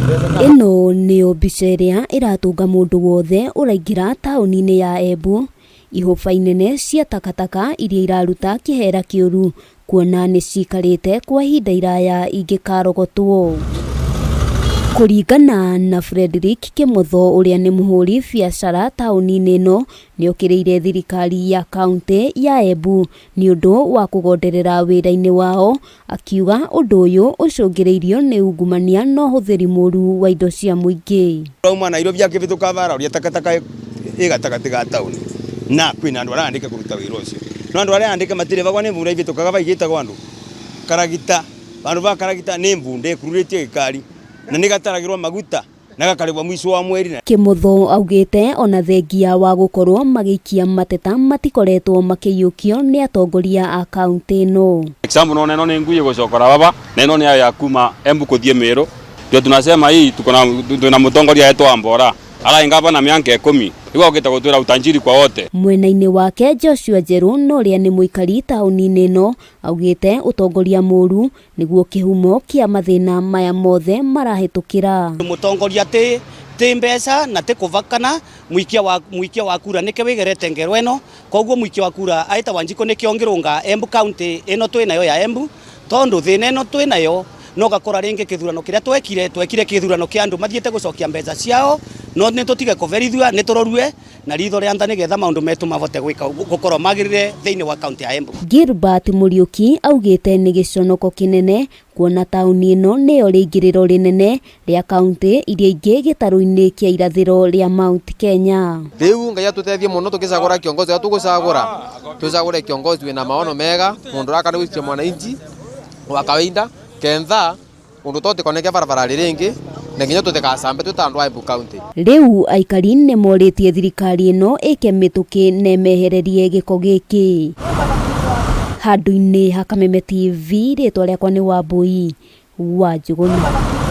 Ĩno nĩyo mbica ĩrĩa ĩratũnga mũndũ wothe ũraingĩra taũni-inĩ ya Embu. Ihũba inene cia takataka iria iraruta kĩhera kĩũru kuona nĩ cikarĩte kwa ihinda iraya ingĩkarogotwo. Kũringana na Fredrick Kĩmotho ũrĩa nĩ mũhũri biacara taũni-inĩ ĩno, nĩokĩrĩire thirikari ya kauntĩ ya Embu nĩ ũndũ wa kũgonderera wĩra-inĩ wao, akiuga ũndũ ũyũ ũcũngĩrĩirio nĩ ungumania na ũhũthĩri mũru wa indo cia mũingĩ. Rauma Nairobi akĩhĩtũka bara ũrĩa takataka ĩ gatagatĩ ga taũni na kwĩna andũ arandĩka kũruta wĩra ũcio no andũ arĩa andĩke matirĩbagwo nĩ mbunda ibĩtũkaga baigĩtagwo andũ karagita vandũ va karagita nĩ mbunda ĩkururĩtio gĩkari na nĩ gataragĩrwo maguta na gakarĩbwa mwico wa mweri. Kĩmotho augĩte ona thengia wa gũkorwo magĩikia mateta matikoretwo makĩiyũkio nĩ atongoria a kauntĩ ĩno. Example naona ĩno nĩ ngui ĩgũcokora baba na ĩno nĩ yayo ya kuma Embu kũthiĩ Meru ndio tunasema hii tuko na twina mũtongoria etwa Mbora arainga hapa na miaka ikumi rĩu okĩte gũtwĩra utajiri kwa wote. Mwena-inĩ wake Joshua Njerũ na ũrĩa nĩ mũikari taũni-inĩ ĩno augĩte ũtongoria mũru nĩguo kĩhumo kĩa mathĩna maya mothe marahĩtũkĩra. Mũtongoria ti ti mbeca na ti kũvakana mwikia wa mwikia wa kura nĩkĩo wĩgerete ngero ĩno koguo mwikia wa kura aita Wanjikũ nĩkĩo ngĩrũnga Embu county ĩno twĩ nayo ya Embu tondu thĩna ĩno twĩ nayo no gakora rĩngĩ kĩthurano kĩrĩa twekire twekire kĩthurano kĩa andũ mathiĩte gũcokia mbeca ciao no nĩ tũtige kũberithua nĩ tũrorue na ritho rĩa nda nĩgetha maũndũ metu mabote gwĩka gũkorwo magĩrĩre thĩinĩ wa kaunti ya Embu. Gilbert Mũriũki augĩte nĩ gĩconoko kĩnene kuona taũni ĩno nĩyo rĩingĩrĩro rĩnene rĩa kauntĩ iria ingĩ gĩtarũ-inĩ kĩa irathĩro rĩa Mount Kenya. Riu Ngai atutethie muno tukicagura kiongozi uria tugucagura tucagure kiongozi wina maono mega mundu urakana gwikia mwananchi wa kawaida kentha undu to tikoneke barabara riringi na nginya tutikacambe twi ta andu a Embu County. Rĩu aikari nĩ morĩtie thirikari ĩno ĩke mĩtũkĩ na ĩmehererie gĩko gĩkĩ. Handũ-inĩ ha Kameme TV, rĩtwa rĩakwa nĩ Wambui wa Njũgũna.